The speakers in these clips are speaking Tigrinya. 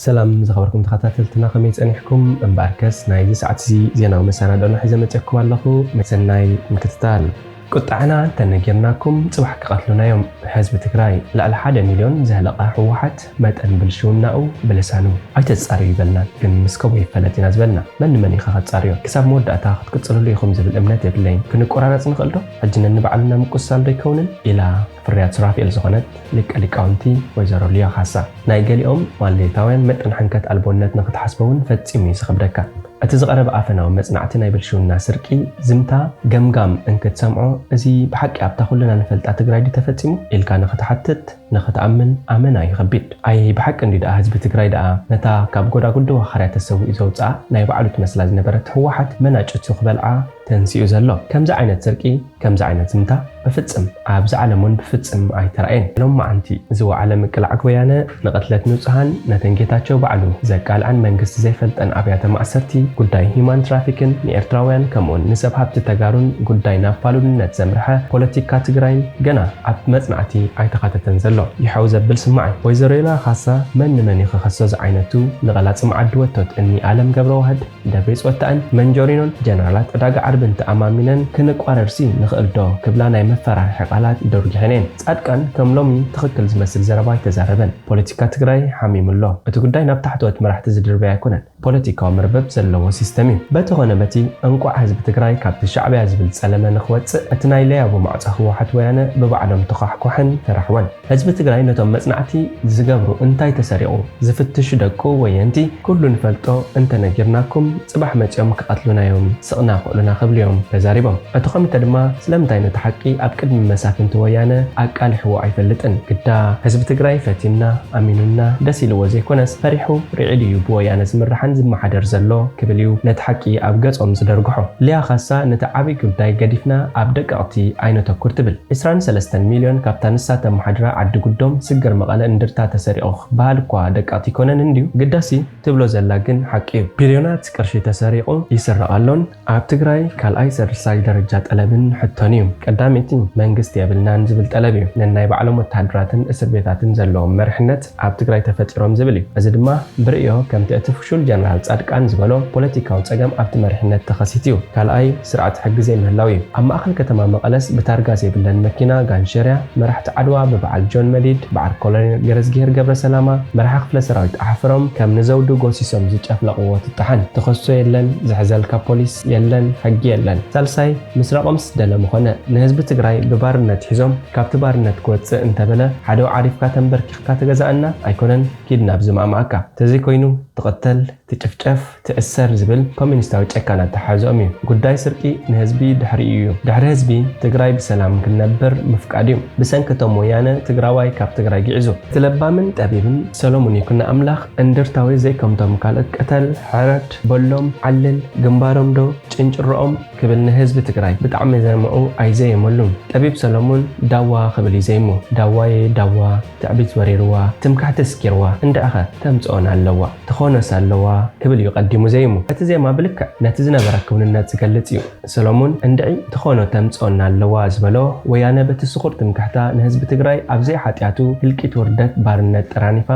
ሰላም ዝኸበርኩም ተኸታተልትና፣ ከመይ ጸኒሕኩም? እምበኣርከስ ናይዚ ሰዓት እዚ ዜናዊ መሰናዶና ሒዘ መጺኣኩም ኣለኹ። ሰናይ ምክትታል። ቁጥዐና እንተነጊርናኩም ጽባሕ ክቐትሉና እዮም። ህዝቢ ትግራይ ልዕሊ ሓደ ሚልዮን ዘህለቐ ህወሓት መጠን ብልሽውናኡ ብልሳኑ ኣይተጻርዩ ይበልና፣ ግን ምስ ከሙ ይፈለጥ ኢና ዝበልና መን ንመን ኢኻ ከጻርዮ? ክሳብ መወዳእታ ክትቅጽልሉ ኢኹም ዝብል እምነት የብለይን። ክንቆራረጽ ንኽእል ዶ? ሕጂ ነንባዕልና ምቁስሳል ዶ ኣይከውንን? ኢላ ፍርያት ሱራፌል ዝኾነት ሊቀ ሊቃውንቲ ወይዘሮ ሊያ ካሳ። ናይ ገሊኦም ማሌታውያን መጠን ሕንከት ኣልቦነት ንኽትሓስቦ እውን ፈጺሙ እዩ ዝኸብደካ። እቲ ዝቐረበ ኣፈናዊ መጽናዕቲ ናይ ብልሽውና ስርቂ ዝምታ ገምጋም እንክትሰምዖ፣ እዚ ብሓቂ ኣብታ ኩልና ንፈልጣ ትግራይ ድዩ ተፈጺሙ ኢልካ ንኽትሓትት፣ ንኽትኣምን ኣመና እዩ ከቢድ። ኣይ ብሓቂ እንዲ ደኣ ህዝቢ ትግራይ ደኣ ነታ ካብ ጎዳጉዲ ዋኻርያ ተሰዊኡ ዘውፅኣ ናይ ባዕሉ ትመስላ ዝነበረት ህወሓት መናጭቱ ክበልዓ ተንሲኡ ዘሎ? ከምዚ ዓይነት ስርቂ፣ ከምዚ ዓይነት ዝምታ ብፍጽም ኣብዚ ዓለም እውን ብፍጽም ኣይተራእየን። ሎማዓንቲ ዝወዓለ ምቅላዕ ወያነ ንቕትለት ንጹሃን ነተን ጌታቸው ባዕሉ ዘቃልዐን መንግስቲ ዘይፈልጠን ኣብያተ ማእሰርቲ፣ ጉዳይ ሂማን ትራፊክን ንኤርትራውያን ከምኡውን ንሰብ ሃብቲ ተጋሩን ጉዳይ ናብ ፋሉልነት ዘምርሐ ፖለቲካ ትግራይን ገና ኣብ መጽናዕቲ ኣይተኻተተን ዘሎ። ይሐው ዘብል ስማዕ እዩ። ወይዘሮ ሌላ ካሳ መን ንመን እዩ ክኸሶ ዝዓይነቱ ንቐላጽም ዓዲ ወቶት እኒ ኣለም ገብረዋህድ፣ ደብሪጽ ወታእን መንጆሪኖን ጀነራላት ዕዳጋ ዓርብን ተኣማሚነን ክንቋረርሲ ንኽእል ዶ ክብላ ናይ መፈራርሒ ቃላት ደርጊሐን እየን። ጻድቃን ከም ሎሚ ትኽክል ዝመስል ዘረባ ኣይተዛረበን። ፖለቲካ ትግራይ ሓሚሙ ኣሎ። እቲ ጉዳይ ናብ ታሕተዎት መራሕቲ ዝድርበይ ኣይኮነን። ፖለቲካዊ መርበብ ዘለዎ ሲስተም እዩ። በቲ ኾነ በቲ እንቋዕ ህዝቢ ትግራይ ካብቲ ሻዕብያ ዝብል ጸለመ ንኽወጽእ እቲ ናይ ለያቡ ማዕጾ ህወሓት ወያነ ብባዕሎም ተዃሕኳሕን ተራሕወን። ህዝቢ ትግራይ ነቶም መጽናዕቲ ዝገብሩ እንታይ ተሰሪቑ ዝፍትሹ ደቁ ወየንቲ ኩሉ ንፈልጦ እንተነጊርናኩም ጽባሕ መጺኦም ክቐትሉና እዮም፣ ስቕና ክእሉና ክብሉ እዮም ተዛሪቦም። እቲ ኮሚተ ድማ ስለምንታይ ነቲ ሓቂ ኣብ ቅድሚ መሳፍንቲ ወያነ ኣቃሊሕዎ ኣይፈልጥን። ግዳ ህዝቢ ትግራይ ፈትዩና፣ ኣሚኑና፣ ደስ ኢልዎ ዘይኮነስ ፈሪሑ ርዒዱ እዩ ብወያነ ዝምራሕን ዝመሓደር ዘሎ ክብል እዩ ነቲ ሓቂ ኣብ ገጾም ዝደርግሖ። ሊያ ካሳ ነቲ ዓብዪ ጉዳይ ገዲፍና ኣብ ደቀቕቲ ኣይነተኩር ትብል። ዕስራን ሰለስተን ሚልዮን ካብታ ንሳ ተመሓድራ ዓዲ ጉዶም፣ ስግር፣ መቐለ፣ እንድርታ ተሰሪቑ ክበሃል እኳ ደቀቕቲ ኣይኮነን እንድዩ። ግዳሲ ትብሎ ዘላ ግን ሓቂ እዩ። ቢልዮናት ቅርሺ ተሰሪቑ ይስረቕ ኣሎን ኣብ ትግራይ ካልኣይ ሳልሳይ ደረጃ ጠለብን ሕቶን እዩ። ቀዳመይቲ መንግስቲ የብልናን ዝብል ጠለብ እዩ። ነናይ ባዕሎም ወተሃደራትን እስር ቤታትን ዘለዎም መሪሕነት ኣብ ትግራይ ተፈጢሮም ዝብል እዩ። እዚ ድማ ብርእዮ ከምቲ እቲ ፍሹል ጀነራል ጻድቃን ዝበሎ ፖለቲካዊ ጸገም ኣብቲ መሪሕነት ተኸሲቱ እዩ። ካልኣይ ስርዓት ሕጊ ዘይምህላው እዩ። ኣብ ማእኸል ከተማ መቐለስ ብታርጋ ዘይብለን መኪና ጋንሸርያ መራሕቲ ዓድዋ ብበዓል ጆን መዲድ፣ በዓል ኮሎኔል ገረዝግሄር ገብረሰላማ፣ መራሒ ክፍለ ሰራዊት ኣሕፍሮም ከም ንዘውዱ ጎሲሶም ዝጨፍለቕዎ ትጠሓን። ትኸሶ የለን፣ ዝሕዘልካ ፖሊስ የለን፣ ሕጊ የለን። ሳልሳይ ምስራቖምስ ደለ ምኾነ፣ ንህዝቢ ትግራይ ብባርነት ሒዞም ካብቲ ባርነት ክወፅእ እንተበለ ሓደው ዓሪፍካ ተንበርኪኽካ ተገዛእና ኣይኮነን ኪድ ናብ ዝማእማእካ። ተዘይኮይኑ ትቕተል፣ ትጭፍጨፍ፣ ትእሰር ዝብል ኮሚኒስታዊ ጨካን ኣተሓሕዝኦም እዩ። ጉዳይ ስርቂ ንህዝቢ ድሕሪኡ እዩ። ድሕሪ ህዝቢ ትግራይ ብሰላም ክንነብር ምፍቃድ እዩ። ብሰንኪ እቶም ወያነ ትግራዋይ ካብ ትግራይ ግዒዙ። እቲ ለባምን ጠቢብን ሰሎሙን ይኩኖ ኣምላኽ እንድርታዊ ዘይከምቶም ካልኦት ቅተል፣ ሕረድ፣ በሎም፣ ዓልል፣ ግንባሮም ዶ ጭንጭሮኦም ክብል ንህዝቢ ትግራይ ብጣዕሚ ዘምዑ ኣይዘየመሉን። ጠቢብ ሰሎሙን ዳዋ ክብል ይዘይሙ። ዳዋየ ዳዋ፣ ትዕቢት ወሪርዋ፣ ትምክሕቲ ስኪርዋ፣ እንድዕኸ ተምጽኦን ኣለዋ፣ ትኾኖስ ኣለዋ ክብል እዩ ቀዲሙ ዘይሙ። እቲ ዜማ ብልክዕ ነቲ ዝነበረ ክውንነት ዝገልጽ እዩ። ሰሎሙን እንድዒ ትኾኖ ተምጽኦና ኣለዋ ዝበሎ ወያነ በቲ ስኹር ትምክሕታ ንህዝቢ ትግራይ ኣብ ዘይሓጢኣቱ ህልቂት፣ ውርደት፣ ባርነት ጠራኒፋ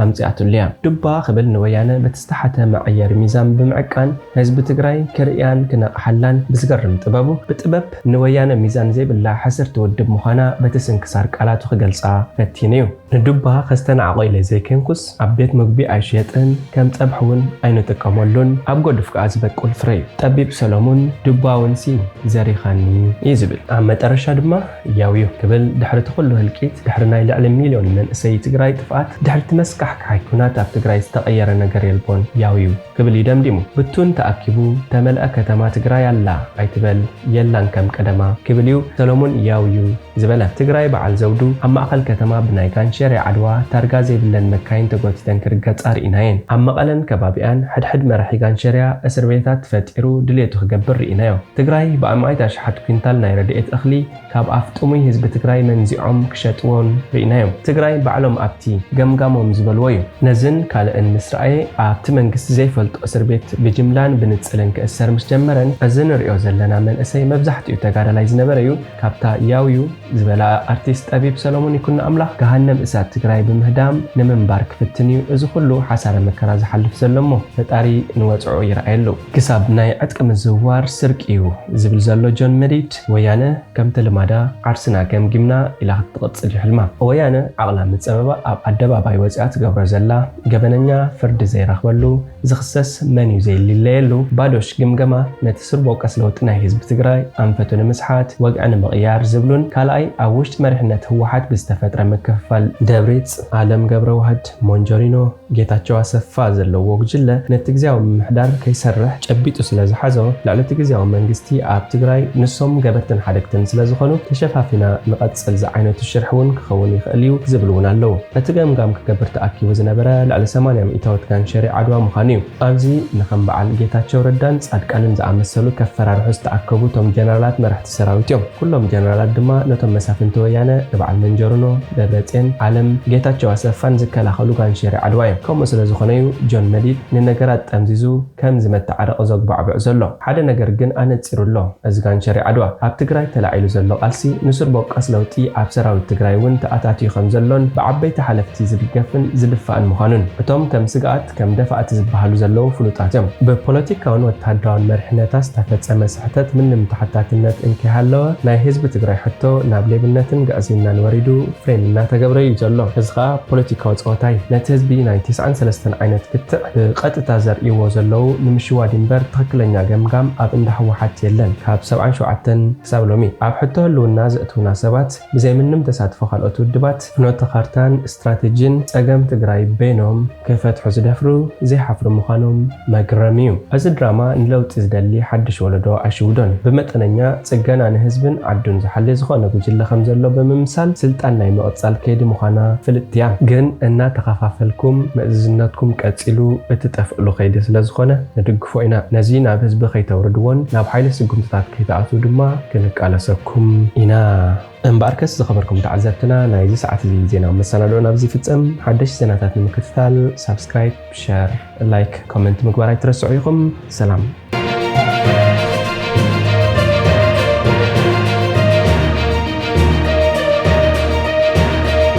ኣምጺኣትሉ እያ። ዱባ ክብል ንወያነ በቲ ዝተሓተ መዐየሪ ሚዛን ብምዕቃን ህዝቢ ትግራይ ክርእያን ክነቕሓላን ብዝገርም ጥበቡ፣ ብጥበብ ንወያነ ሚዛን ዘይብላ ሕስርቲ ውድብ ምዃና በቲ ስንክሳር ቃላቱ ክገልጻ ፈቲኑ እዩ። ንዱባ ከስተናዕቆ ኢለ ዘይኮንኩስ ኣብ ቤት ምግቢ ኣይሽየጥን፣ ከም ጸብሒ እውን ኣይንጥቀመሉን፣ ኣብ ጎዱፍ ከኣ ዝበቁል ፍረ እዩ። ጠቢብ ሰሎሙን ዱባ እውን ሲ ዘሪኻኒ እዩ ዝብል። ኣብ መጠረሻ ድማ ያው እዩ ክብል ድሕሪ እቲ ኩሉ ህልቂት፣ ድሕሪ ናይ ልዕሊ ሚልዮን መንእሰይ ትግራይ ጥፍኣት፣ ድሕሪ እቲ መስካሕካሓይ ኩናት ኣብ ትግራይ ዝተቐየረ ነገር የልቦን፣ ያው እዩ ክብል እዩ ደምዲሙ። ብቱን ተኣኪቡ ተመልአ ከተማ ትግራይ ኣላ ኣይትበል የላን ከም ቀደማ ክብል እዩ ሰሎሙን ያው እዩ ዝበለ። ትግራይ በዓል ዘውዱ ኣብ ማእኸል ከተማ ብናይ ጋንሸርያ ዓድዋ ታርጋ ዘይብለን መካይን ተጎቲተን ክርገጻ ርኢናየን። ኣብ መቐለን ከባቢኣን ሕድሕድ መራሒ ጋንሸርያ እስር ቤታት ፈጢሩ ድሌቱ ክገብር ርኢናዮ። ትግራይ ብኣማኢት ኣሽሓት ኩንታል ናይ ረድኤት እኽሊ ካብ ኣፍ ጥሙይ ህዝቢ ትግራይ መንዚዖም ክሸጥዎን ርኢናዮም። ትግራይ ባዕሎም ኣብቲ ገምጋሞም ዝበልዎ እዩ። ነዝን ካልእን ምስ ረኣየ ኣብቲ መንግስቲ ዘይፈልጦ እስር ቤት ብጅምላን ብንጽልን ክእሰር ምስ ጀመረን እዚ ንሪኦ ዘለና መንእሰይ መብዛሕትኡ ተጋዳላይ ዝነበረ እዩ። ካብታ ያውዩ ዝበላ ኣርቲስት ጠቢብ ሰሎሞን ይኩኖኣምላኽ፣ ገሃነም እሳት ትግራይ ብምህዳም ንምንባር ክፍትን እዩ። እዚ ኩሉ ሓሳረ መከራ ዝሓልፍ ዘሎ እሞ፣ ፈጣሪ ንወጽዑ ይርኣየሉ። ክሳብ ናይ ዕጥቂ ምዝውዋር ስርቂ እዩ ዝብል ዘሎ ጆን መዲድ፣ ወያነ ከምቲ ልማዳ ዓርስና ገምጊምና ኢላ ክትቕጽል እዩ ሕልማ። ወያነ ዓቕላ ምጸበባ ኣብ ኣደባባይ ወጺኣ ትገብሮ ዘላ፣ ገበነኛ ፍርዲ ዘይረኽበሉ፣ ዝኽሰስ መን እዩ ዘይልለየሉ፣ ባዶሽ ግምገማ፣ ነቲ ስርቦ ቀስ ለውጢ ናይ ህዝቢ ትግራይ ኣንፈቱ ንምስሓት፣ ወግዒ ንምቕያር ዝብሉን ካልኣይ ኣብ ውሽጢ መሪሕነት ህወሓት ብዝተፈጥረ ምክፍፋል ደብሪጽ፣ ኣለም ገብረዋህድ፣ ሞንጆሪኖ፣ ጌታቸው ኣሰፋ ዘለዎ ጉጅለ ነቲ ግዝያዊ ምምሕዳር ከይሰርሕ ጨቢጡ ስለ ዝሓዞ፣ ልዕሊ እቲ ግዝያዊ መንግስቲ ኣብ ትግራይ ንሶም ገበርትን ሓደግትን ስለ ዝኾኑ ተሸፋፊና ንቐጽል ዝዓይነቱ ሽርሒ እውን ክኸውን ይኽእል እዩ ዝብሉ እውን ኣለዉ። እቲ ገምጋም ክገብር ተኣኪቡ ዝነበረ ልዕሊ ሰማንያ ሚእታዊት ጋንሸሪ ዓድዋ ምዃኑ እዩ። ኣብዚ ንከም በዓል ጌታቸው ረዳን ጻድቃንን ዝኣመሰሉ ከፈራርሑ ዝተኣከቡ እቶም ጀነራላት መራሕቲ ሰራዊት እዮም። ኩሎም ጀነራላት ድማ ነቶም መሳፍንቲ ወያነ ንበዓል መንጀርኖ፣ ደብረጼን፣ ዓለም፣ ጌታቸው ኣሰፋን ዝከላኸሉ ጋንሸሪ ዓድዋ እዮም። ከምኡ ስለ ዝኾነ እዩ ጆን መዲድ ንነገራት ጠምዚዙ ከምዚ መተዓረቒ ዘጉባዕብዕ ዘሎ። ሓደ ነገር ግን ኣነጺሩ ኣሎ። እዚ ጋንሸሪ ዓድዋ ኣብ ትግራይ ተላዒሉ ዘሎ ቃልሲ ንስር ቦቀስ ለውጢ ኣብ ሰራዊት ትግራይ እውን ተኣታትዩ ከም ዘሎን ብዓበይቲ ሓለፍቲ ዝድገፍን ዝድፋእን ምዃኑን እቶም ከም ስግኣት ከም ደፋእቲ ዝበሃሉ ዘለዉ ፍሉጣት እዮም። ብፖለቲካውን ወተሃደራውን መሪሕነታ ዝተፈጸመ ስሕተት ምንም ተሓታትነት እንከይሃለወ ናይ ህዝቢ ትግራይ ሕቶ ናብ ሌብነትን ግዕዝይናን ወሪዱ ፍሬም እናተገብረ እዩ ዘሎ። እዚ ኸኣ ፖለቲካዊ ጸወታ እዩ። ነቲ ህዝቢ ናይ ተስዓን ሰለስተን ዓይነት ክትዕ ብቐጥታ ዘርእይዎ ዘለዉ ንምሽዋድ እምበር ትኽክለኛ ገምጋም ኣብ እንዳ ህወሓት የለን። ካብ ሰብዓን ሸውዓተን ክሳብ ሎሚ ኣብ ሕቶ ህልውና ዘእትዉና ሰባት ብዘይ ምንም ተሳትፎ ካልኦት ውድባት ፍኖተ ካርታን ስትራተጂን ጸገም ትግራይ በይኖም ክፈትሑ ዝደፍሩ ዘይሓፍሩ ምዃኖም መግረሚ እዩ። እዚ ድራማ ንለውጢ ዝደሊ ሓድሽ ወለዶ ኣይሽውዶን። ብመጠነኛ ጽገና ንህዝብን ዓዱን ዝሓሊ ዝኾነ ጉጅለ ከም ዘሎ ብምምሳል ስልጣን ናይ ምቕጻል ከይዲ ምዃና ፍልጥቲ እያ። ግን እናተኸፋፈልኩም ምእዝዝነትኩም ቀጺሉ እትጠፍእሉ ከይዲ ስለ ዝኾነ ንድግፎ ኢና። ነዚ ናብ ህዝቢ ከይተውርድዎን ናብ ሓይሊ ስጉምትታት ከይትኣትዉ ድማ ክንቃለሰኩም ኢና። እምበኣርከስ ዝኸበርኩም ተዓዘብትና ናይዚ ሰዓት እዚ ዜናዊ መሰናድኦ ናብዚ ይፍጸም። ሓደሽቲ ዜናታት ንምክትታል ሳብስክራይብ፣ ሸር፣ ላይክ፣ ኮመንት ምግባር ኣይትረስዑ ኢኹም። ሰላም።